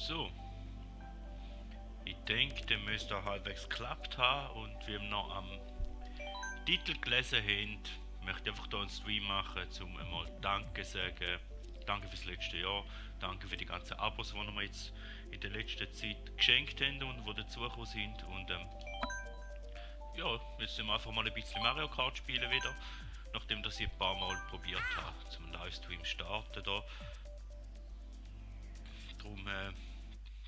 So, ich denke, der müsste auch halbwegs geklappt haben und wie wir noch am Titel gelesen haben, möchte ich einfach hier einen Stream machen, um einmal Danke zu sagen. Danke fürs letzte Jahr, danke für die ganzen Abos, die wir jetzt in der letzten Zeit geschenkt haben und die dazugekommen sind. Und ja, jetzt sind wir einfach mal ein bisschen Mario Kart spielen wieder, nachdem dass ich ein paar Mal probiert habe, zum Livestream starten da. Darum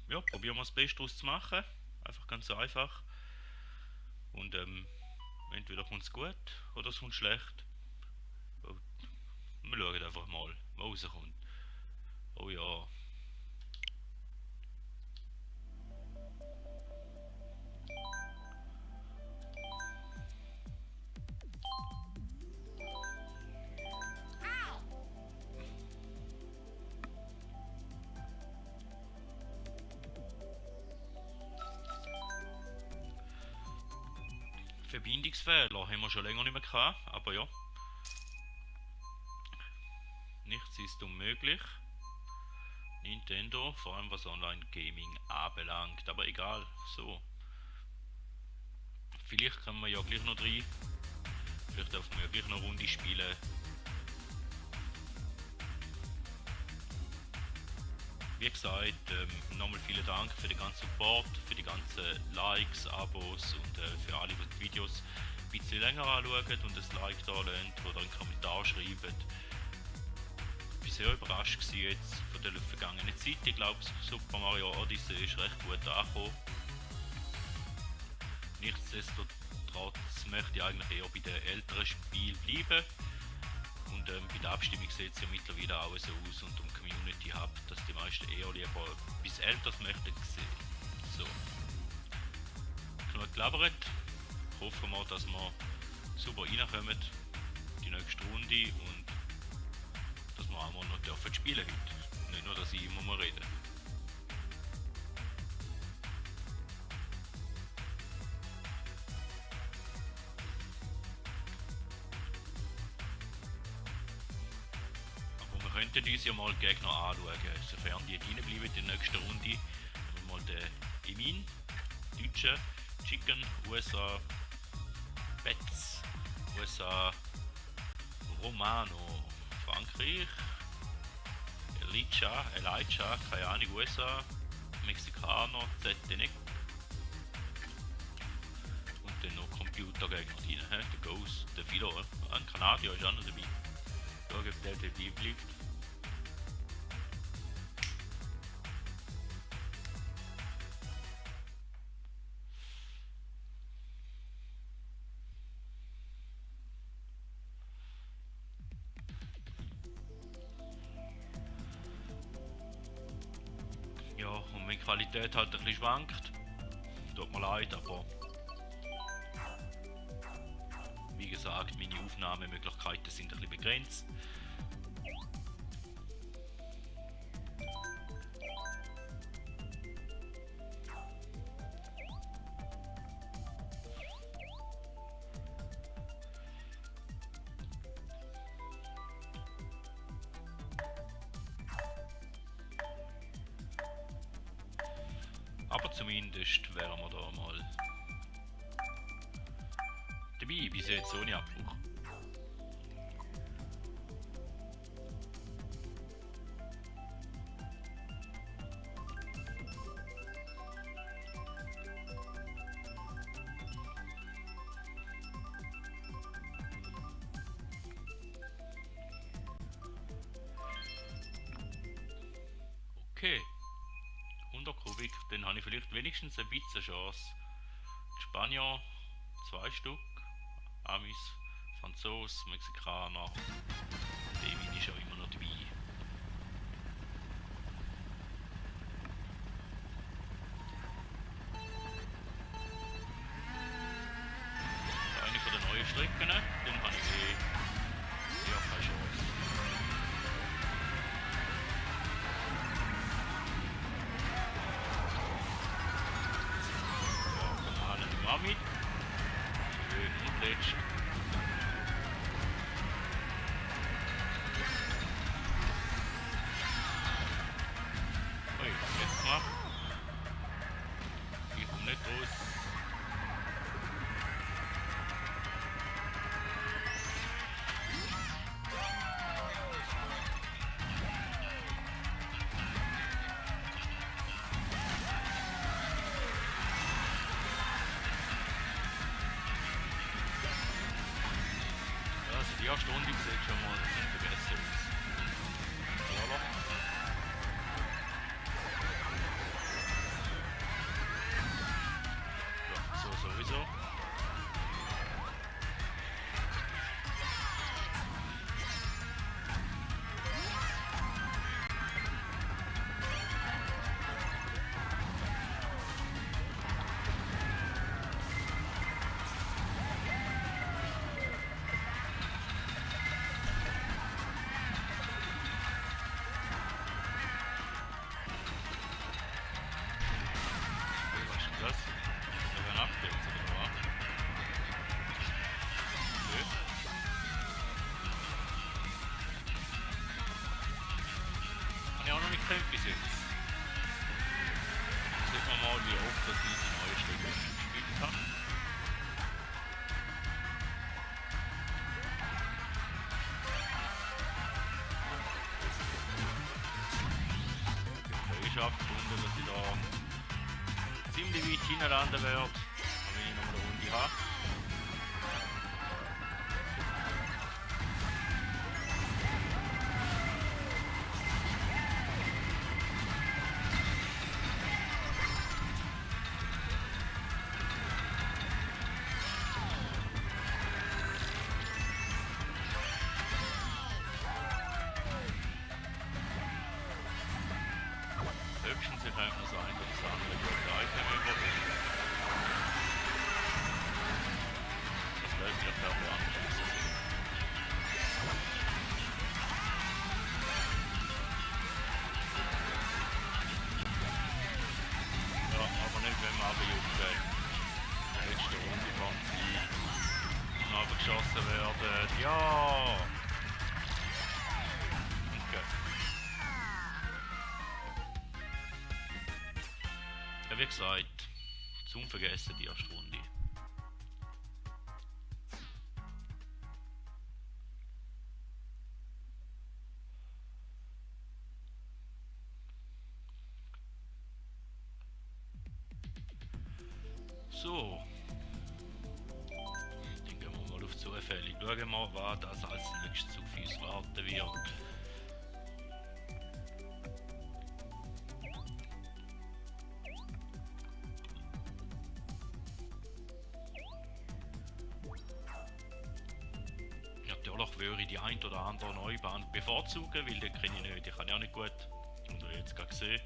ja, probieren wir das Beste daraus zu machen. Einfach ganz einfach. Und entweder kommt es gut oder es kommt schlecht. Wir schauen einfach mal, was rauskommt. Oh ja. Verbindungsfehler haben wir schon länger nicht mehr gehabt, aber ja. Nichts ist unmöglich. Nintendo, vor allem was Online-Gaming anbelangt, aber egal, so. Vielleicht können wir ja gleich noch rein. Vielleicht dürfen wir ja gleich noch eine Runde spielen. Wie gesagt, nochmal vielen Dank für den ganzen Support, für die ganzen Likes, Abos und für alle, die die Videos ein bisschen länger anschauen und ein Like da lassen oder einen Kommentar schreiben. Ich war sehr überrascht jetzt von der vergangenen Zeit. Ich glaube, Super Mario Odyssey ist recht gut angekommen. Nichtsdestotrotz möchte ich eigentlich eher bei den älteren Spielen bleiben. Und bei der Abstimmung sieht es ja mittlerweile auch so aus und um Community Hub, dass die meisten eher lieber bis älteres möchten sehen. So. Genug gelabert. Hoffen wir, dass wir super reinkommen. Die nächste Runde und dass wir auch mal noch dürfen spielen heute. Nicht nur, dass ich immer mal rede. Aber wir könnten uns ja mal Gegner anschauen, sofern die reinbleiben in der nächsten Runde. Haben wir mal den Emin, Deutsche, Chicken, USA, Betz, USA, Romano, Frankreich, Elijah, keine Ahnung, USA, Mexikaner, ZDNEC und dann noch Computergegner rein, der Ghost, der Philo, ein Kanadier ist auch noch dabei. Schauen, ob der dabei bleibt. Ja, und wenn die Qualität halt ein bisschen schwankt, tut mir leid, aber wie gesagt, meine Aufnahmemöglichkeiten sind ein bisschen begrenzt. Aber zumindest wären wir da mal dabei, bis jetzt ohne Abbruch. Okay. 100 Kubik, dann habe ich vielleicht wenigstens ein bisschen Chance. Spanier, 2 Stück, Amis, Franzos, Mexikaner und Emin ist ja immer noch dabei. Eine von den neuen Strecken, dann habe ich ja keine Chance. Mit. Schön und letzt. Ui, was jetzt gemacht? erste Runde sieht schon mal vergessen aus. Ja, ja, so sowieso. Das? Da werden Updates oder was? Nö. Habe ich auch noch nicht gekannt bis jetzt. Sehen wir mal, wie oft das ich die neue Stücke gespielt habe. Ich habe gefunden, dass ich da ziemlich weit hintereinander werde, wenn ich noch eine Runde habe. Höchstens ich könnte noch sein, dass das andere gute Item überbringt. Das läuft ja völlig anders. Ja, aber nicht, wenn man abjuckt. Letzte Runde von sie abgeschossen werden. Ja! Okay. Ja, wie gesagt, zum Vergessen die erste Runde. So. Dann gehen wir mal auf zufällig. Schauen wir mal, was das als nächstes auf uns warten wird. Natürlich würde ich die ein oder andere Neubahn bevorzugen, weil den kenne ich nicht. Die kann ich auch nicht gut. Und ihr jetzt gerade gesehen.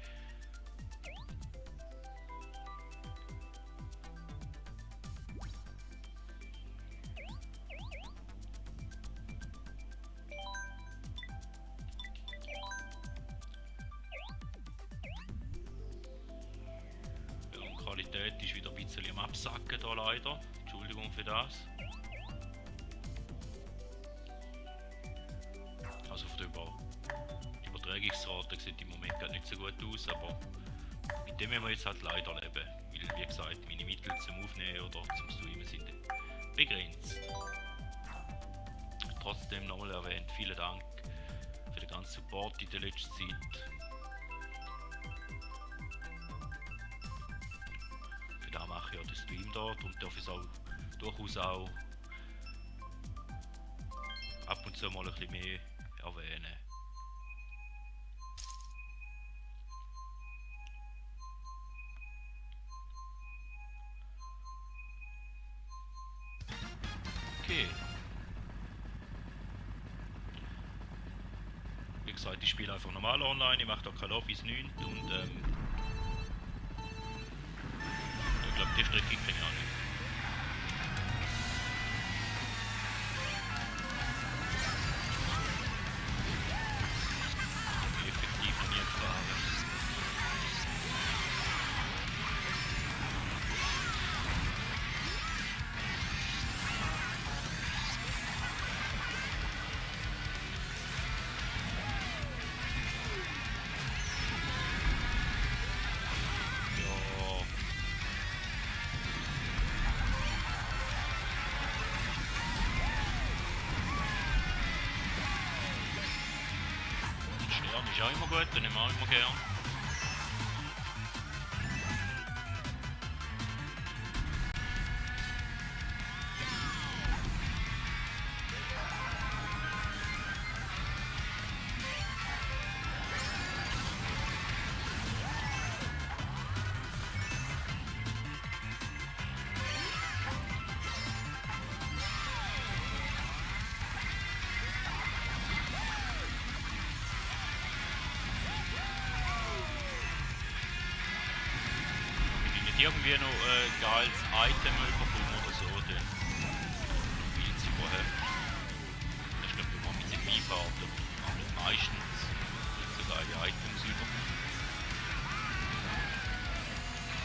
Ja, und die Qualität ist wieder ein bisschen am Absacken da leider. Entschuldigung für das. Also auf der Übertragungsrate sieht im Moment gar nicht so gut aus, aber mit dem müssen wir jetzt halt leider leben. Weil, wie gesagt, meine Mittel zum Aufnehmen oder zum Streamen sind begrenzt. Trotzdem nochmal erwähnt, vielen Dank für den ganzen Support in der letzten Zeit. Für das mache ich ja den Stream dort und darf es auch durchaus auch ab und zu mal ein bisschen mehr erwähnen. Okay. Wie gesagt, ich spiele einfach normal online, ich mache da kein Lobbys, nichts und ich glaube, die Strecke kenne ich auch nicht. Effektiv noch nie gefahren. Ist auch immer gut, den nehmen wir auch immer gern. irgendwie noch ein geiles Item bekommen oder so, dann will sie vorher. Das ist glaube ich, wenn man mit dem Beifahrt, aber meistens sogar die Items über.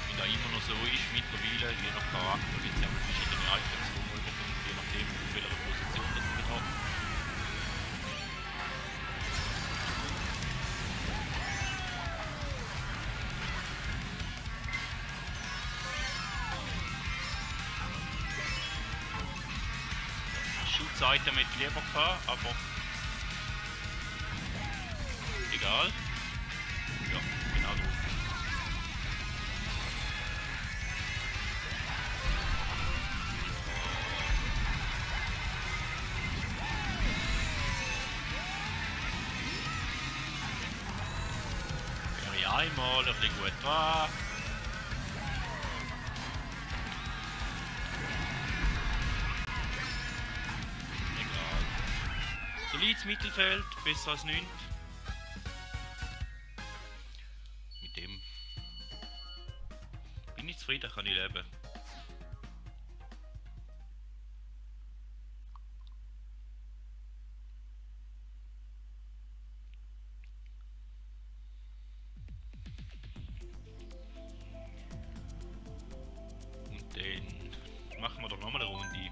Wie da immer noch so ist mittlerweile, je nach Charakter gibt es ja verschiedene Items, die man überkommt, je nachdem, auf welcher Position das man hat. Schutzseite mit lieber gehabt, aber egal. Ja, genau so. Wäre ich einmal ein bisschen gut dran. Solides Mittelfeld, besser als nichts. Mit dem bin ich zufrieden, kann ich leben. Und dann machen wir doch nochmal eine Runde.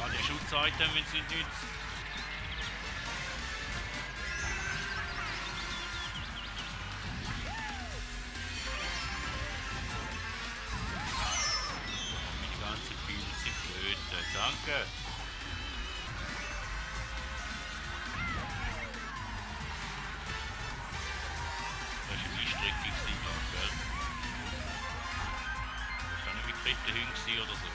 Die Schutzitem, wenn es nicht nützt. Meine ganze Pilze sind Flöte. Danke. Das war eine Einstreckung, gell? Das war nicht wie Krettenhüng oder so.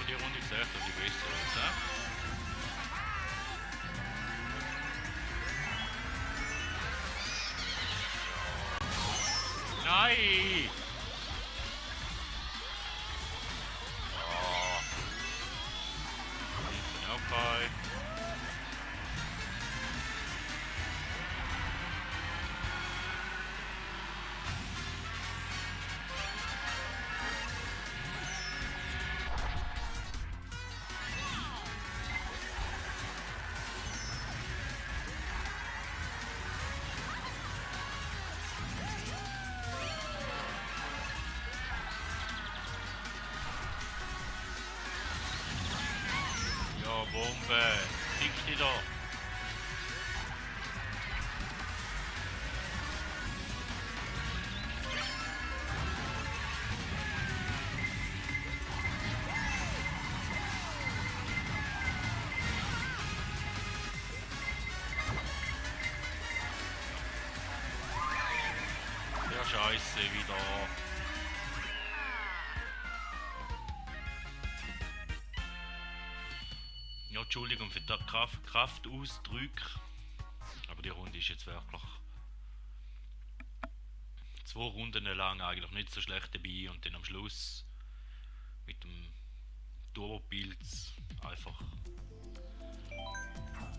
Die Runde ist echt die beste, oder? Nein! Oh. Okay. Bombe! Fick dich da! Scheiße wieder. Ja, Entschuldigung für die Kraftausdrücke. Aber die Runde ist jetzt wirklich 2 Runden lang eigentlich nicht so schlecht dabei und dann am Schluss mit dem Turbo-Pilz einfach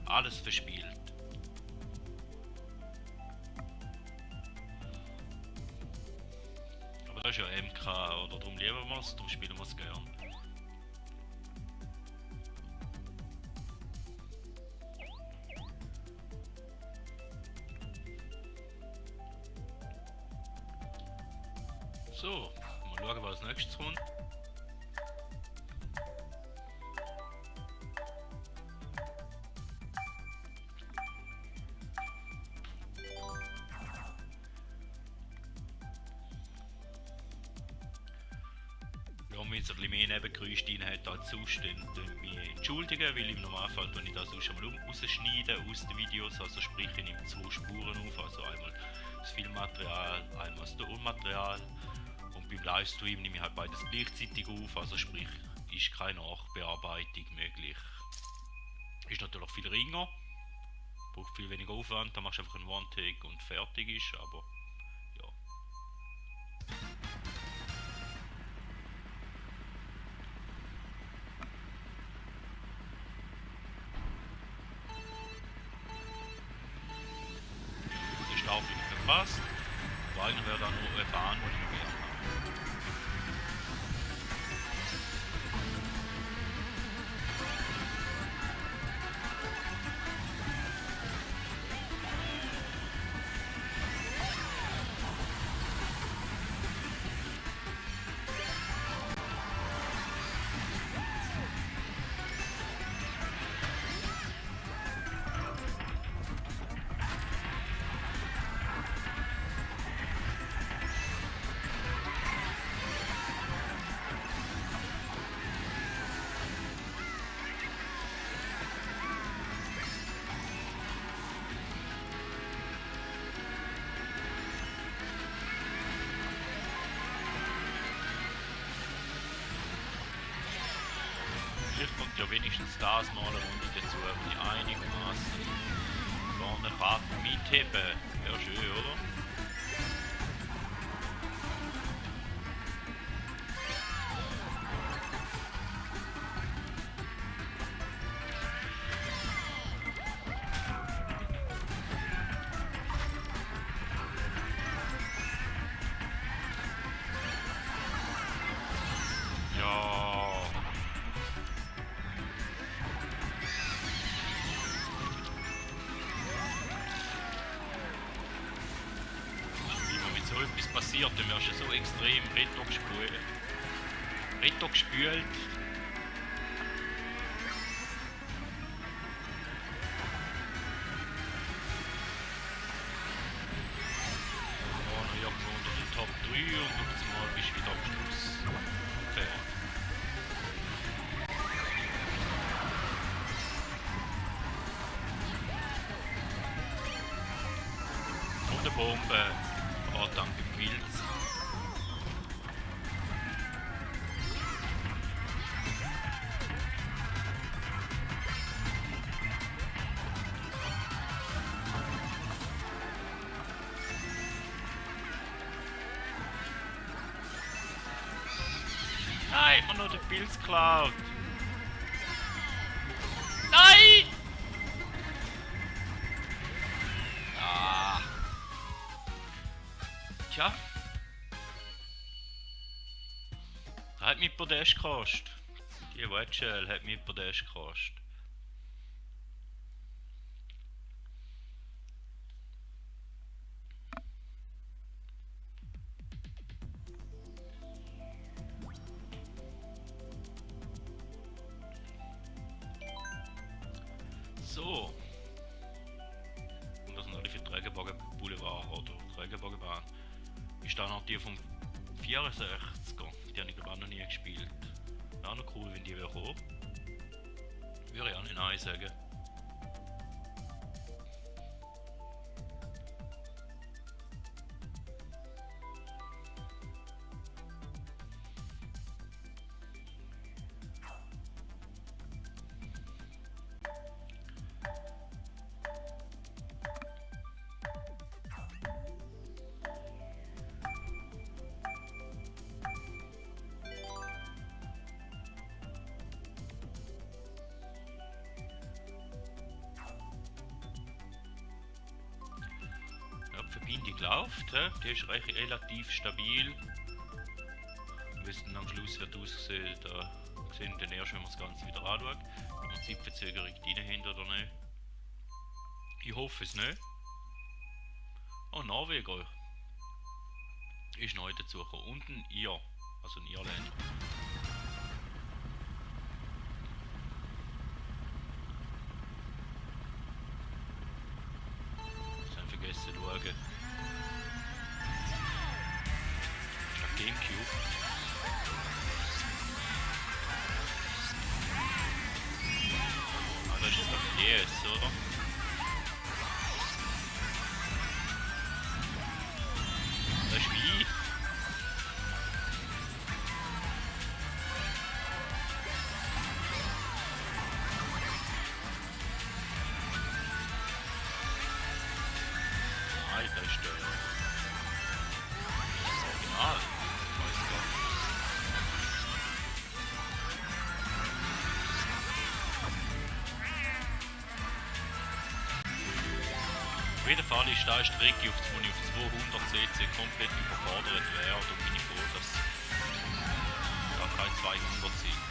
alles verspielt. Aber das ist ja MK, oder darum lieben wir es, darum spielen wir es gern. So, mal schauen, was als nächstes kommt. Wenn man jetzt ein bisschen mehr Nebengeräusche drin hat als sonst, dann mich entschuldigen, weil im Normalfall wenn ich das sonst einmal rausschneide aus den Videos, also sprich ich nehme 2 Spuren auf, also einmal das Filmmaterial, einmal das Tonmaterial und beim Livestream nehme ich halt beides gleichzeitig auf, also sprich ist keine Nachbearbeitung möglich. Ist natürlich viel ringer, braucht viel weniger Aufwand, dann machst du einfach einen One-Take und fertig ist, aber ja. Der Start bin ich verpasst, aber eigentlich wäre da nur eine Bahn, die ich gerne habe. Vielleicht kommt ja wenigstens das mal eine Runde dazu, wo ich einigermaßen vorne Karten mitheben. Wäre schön, oder? Etwas passiert, dann wirst du so extrem retro gespült. Ja, noch irgendwo unter den Top 3 und jetzt mal bist du wieder am Schluss fertig. Und eine Bombe. Oh, danke Pilz. Nein, man nur den Pilz klaut. Nein! Ah. Tja. Das hat mich Podest gekostet. Die Wedgel hat mich Podest gekostet. So. Und das sind alle für Trägerbogen Boulevard oder Trägerbogenbahn. Ist da noch die vom 64er. Die habe ich glaube auch noch nie gespielt. Wäre auch noch cool, wenn die wieder kommen. Würde ich auch nicht nein sagen. die gelaufen, he? Die ist recht relativ stabil. Wie es dann am Schluss wird aussehen, da sehen wir dann erst, wenn man das Ganze wieder anschaut. Ob wir Zeitverzögerung rein haben oder nicht. Ich hoffe es nicht. Oh, Norweger ist neu dazugekommen. Und ein Ir, also ein Irländer. Ich habe vergessen zu schauen. Ist das Gamecube? Ah, das ist doch DS, oder? Das ist wie. Nein, das ist der Original. Weiß gar nicht. Auf jeden Fall ist da eine Strecke, wo ich auf 200 cc komplett überfordert wäre. Da bin ich froh, dass da keine 200 sind.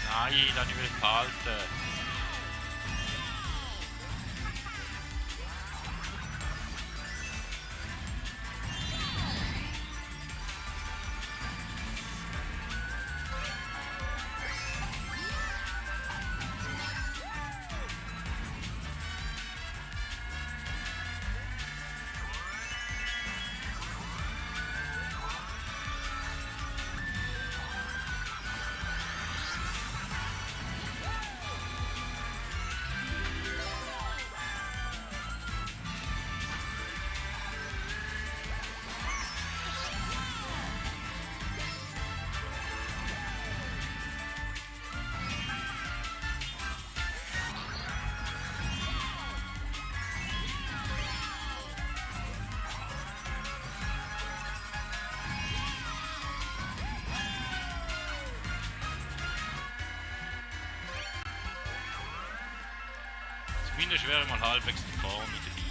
Nein, das nicht mehr behalten. Zumindest wäre ich mal halbwegs da vorne dabei.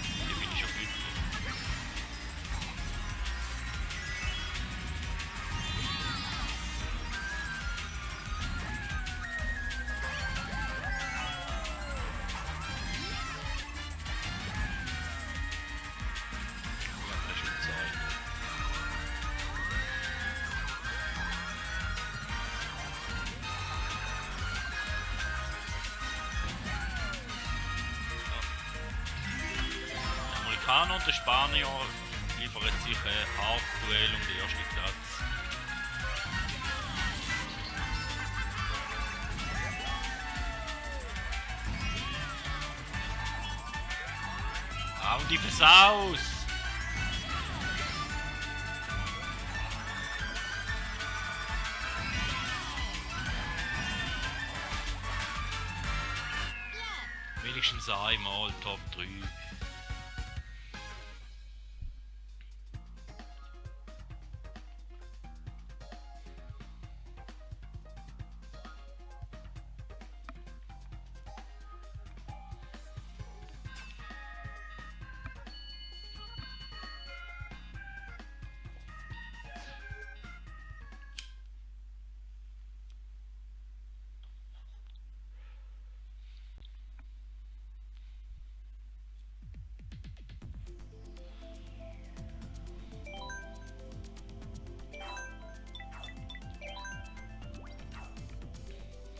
Hier bin ich schon glücklich. Ja, das ist schon Zeit. Der Amerikaner und der Spanier liefern sich ein hartes Duell um den ersten Platz. Ah, und die Versaus! Wenigstens einmal Top 3.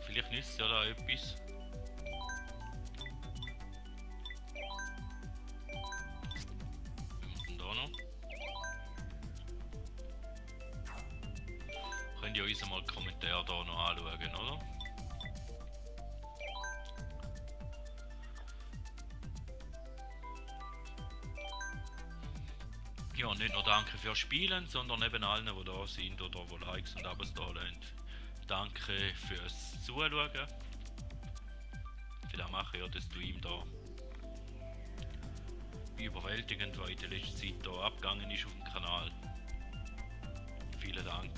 Vielleicht nützt ja da etwas. Was denn da noch? Könnt ihr uns mal die Kommentare da noch anschauen, oder? Ja, nicht nur danke fürs Spielen, sondern eben allen, die da sind oder die Likes und Abos da lassen. Danke fürs Zuschauen für das machen, ja, der Stream da überwältigend, was in der letzten Zeit hier abgegangen ist auf dem Kanal. Vielen Dank.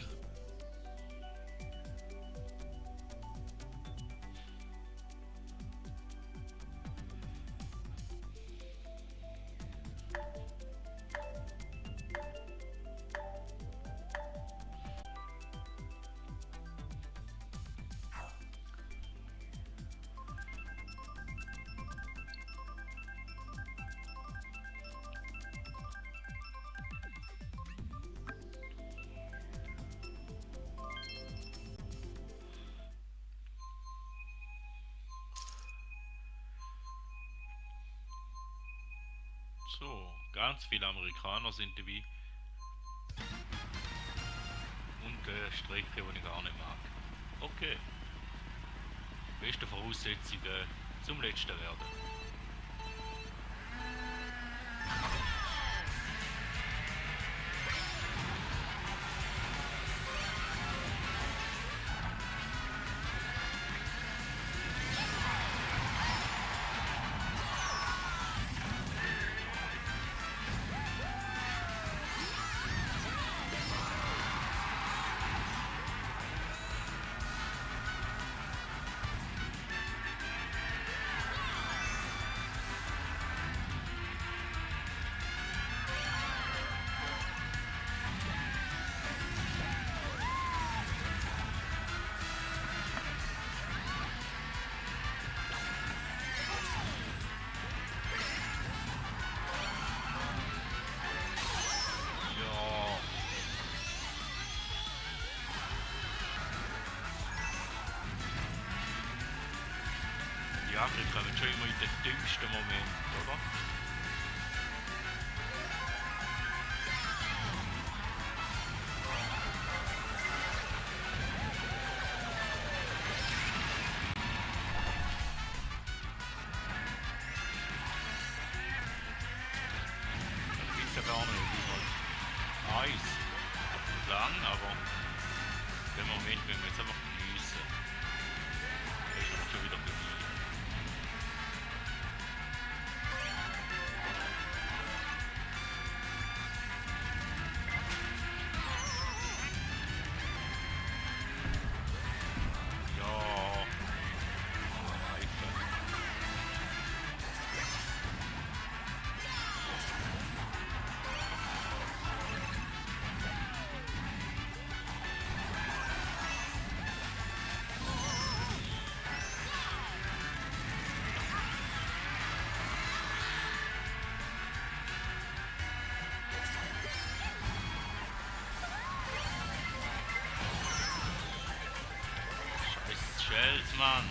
So, ganz viele Amerikaner sind dabei. Und Strecke, die ich gar nicht mag. Okay. Beste Voraussetzungen zum letzten werden. Ja, wir kommen schon immer in den dümmsten Moment, oder? Ich weiß ja gar nicht, wie man Eis. Nicht lang, aber den Moment müssen wir jetzt einfach geniessen. Das ist aber schon wieder vorbei. Shells, Mann.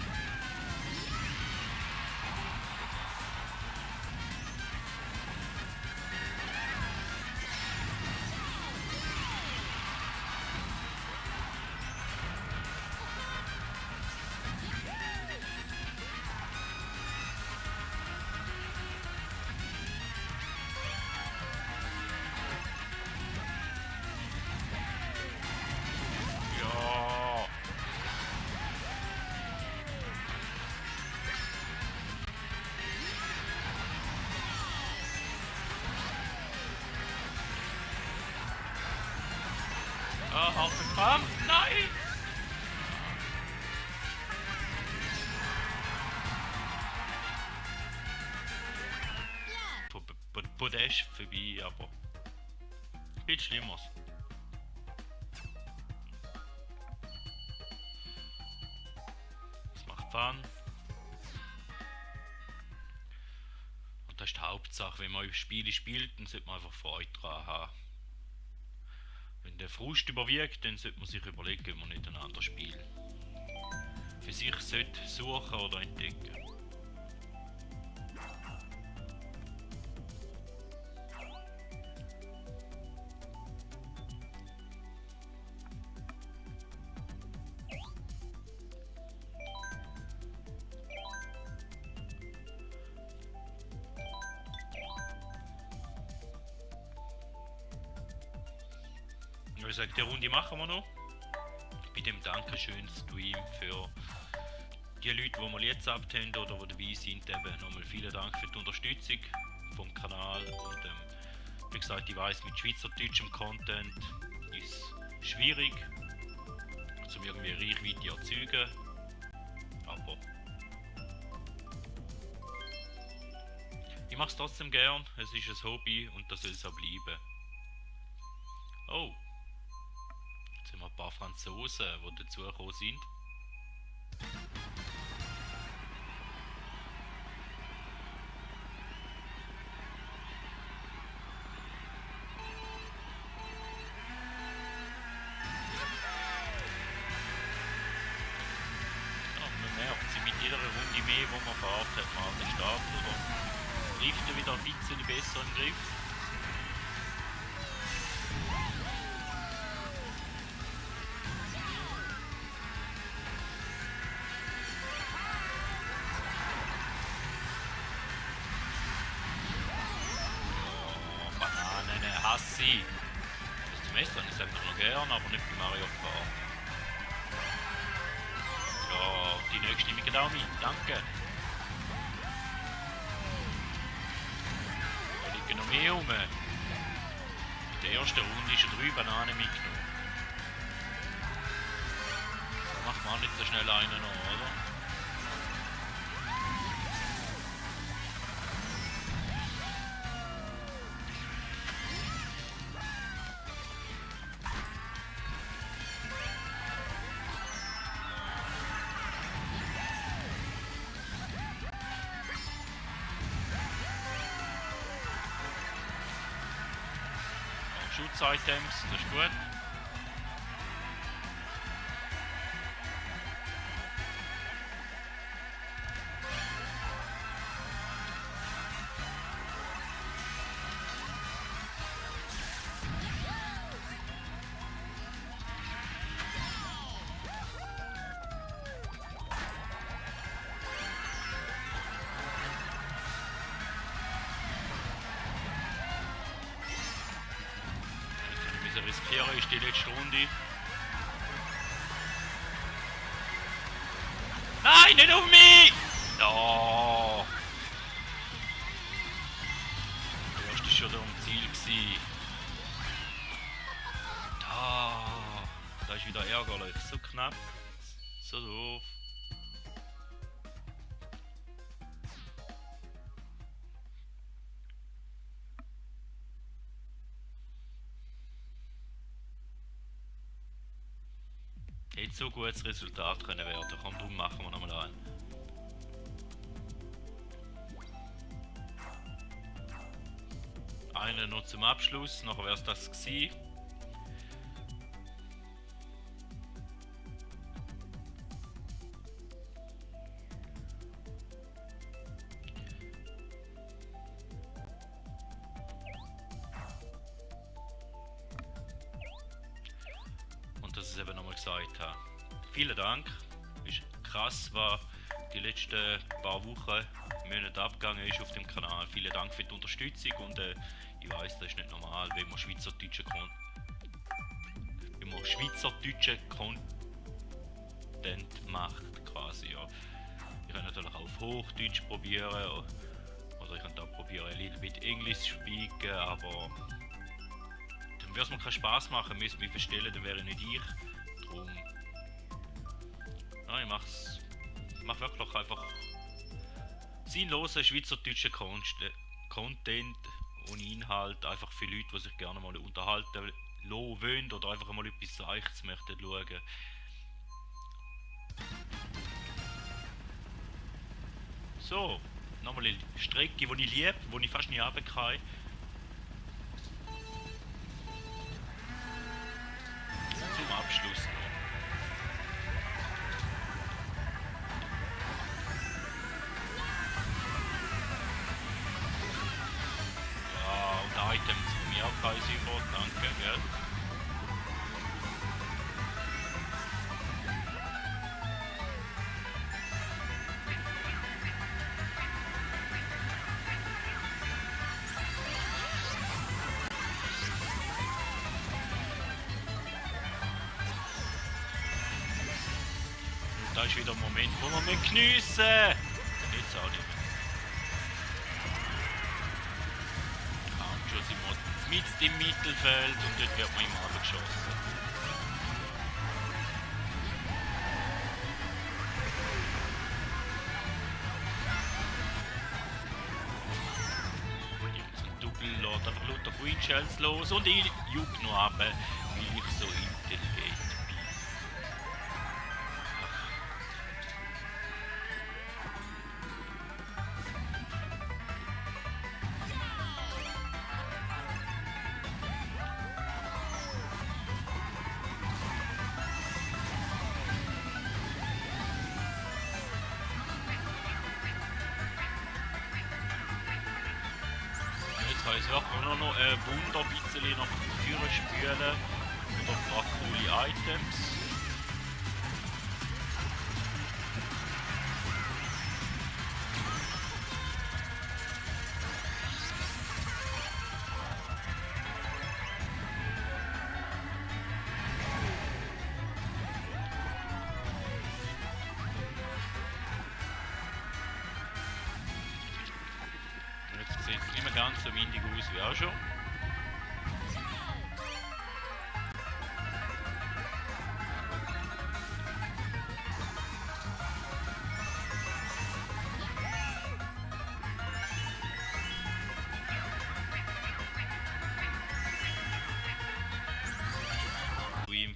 Auf den Kampf! Nein! Podest vorbei, aber nichts Schlimmeres. Das macht Fun. Und das ist die Hauptsache, wenn man Spiele spielt, dann sollte man einfach Freude daran haben. Wenn der Frust überwiegt, dann sollte man sich überlegen, ob man nicht ein anderes Spiel für sich sollte suchen oder entdecken. Ich sage, die Runde machen wir noch. Bei dem Dankeschön Stream für die Leute, die mal jetzt abhängen oder die dabei sind, eben nochmal vielen Dank für die Unterstützung vom Kanal. Und wie gesagt, ich weiss, mit schweizerdeutschem Content ist es schwierig, um irgendwie Reichweite zu erzeugen. Aber ich mache es trotzdem gern, es ist ein Hobby und das soll es auch bleiben. Oh, jetzt haben wir ein paar Franzosen, die dazugekommen sind. Mit jeder Runde mehr, wo man fährt, hat man den Start oder trifft er wieder ein bisschen besser im Griff. Oh, Bananen, hasse ich. Das Messer ist einfach noch gern, aber nicht bei Mario Kart. Ja, die nächste nehme ich auch mit, danke. Da liegen noch mehr rum. In der ersten Runde ist 3 Bananen mitgenommen. Da macht man auch nicht so schnell einen noch, oder? Schutzitems, das ist gut. Riskieren ist die letzte Runde. Nein, nicht auf mich! Oh. Der erste war schon da am Ziel gewesen. Da ist wieder ärgerlich. So knapp. So doof. Hätte so gutes Resultat können werden. Komm, darum machen wir nochmal einen. Einen noch zum Abschluss, nachher wäre es das gewesen. Dass ich es eben nochmal gesagt habe. Vielen Dank. Ist krass, was die letzten paar Wochen, Monate abgegangen ist auf dem Kanal. Vielen Dank für die Unterstützung und ich weiss, das ist nicht normal, wenn man schweizerdeutschen Content macht quasi. Ja. Ich kann natürlich auch auf Hochdeutsch probieren oder ich kann auch probieren ein little bit Englisch zu sprechen, aber dann würde es mir keinen Spaß machen, müsste mich verstellen, dann wäre nicht ich. Drum. Ja, ich mach wirklich einfach sinnlosen schweizerdeutschen Content und Inhalt einfach für Leute, die sich gerne mal unterhalten lassen wollen oder einfach mal etwas Seichtes möchten schauen. So, nochmal eine Strecke, die ich liebe, die ich fast nie runtergehe. Zum Abschluss noch. Ja, und Items von mir auch kein Symbol, danke, gell? da ist wieder ein Moment, wo wir geniessen. Jetzt auch nicht mehr. Kaum schon sind wir mitten im Mittelfeld und dort wird man immer abgeschossen. Lädt einfach lauter Green Shells los und ich juck nur ab, weil ich so intelligent bin. Jetzt kann ich wirklich nur noch ein Wunder ein bisschen nach vorne spülen oder ein paar coole Items. Jetzt sieht es nicht mehr ganz so windig aus wie auch schon.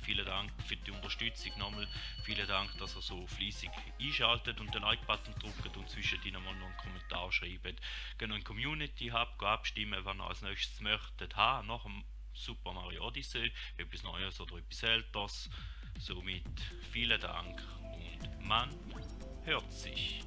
Vielen Dank für die Unterstützung nochmal. Vielen Dank, dass ihr so fleissig einschaltet und den Like-Button drückt und zwischendrin mal noch einen Kommentar schreibt. Geht noch in die Community, habt abstimmen, was ihr als nächstes möchtet haben nach dem Super Mario Odyssey, etwas Neues oder etwas Älteres. Somit vielen Dank und man hört sich.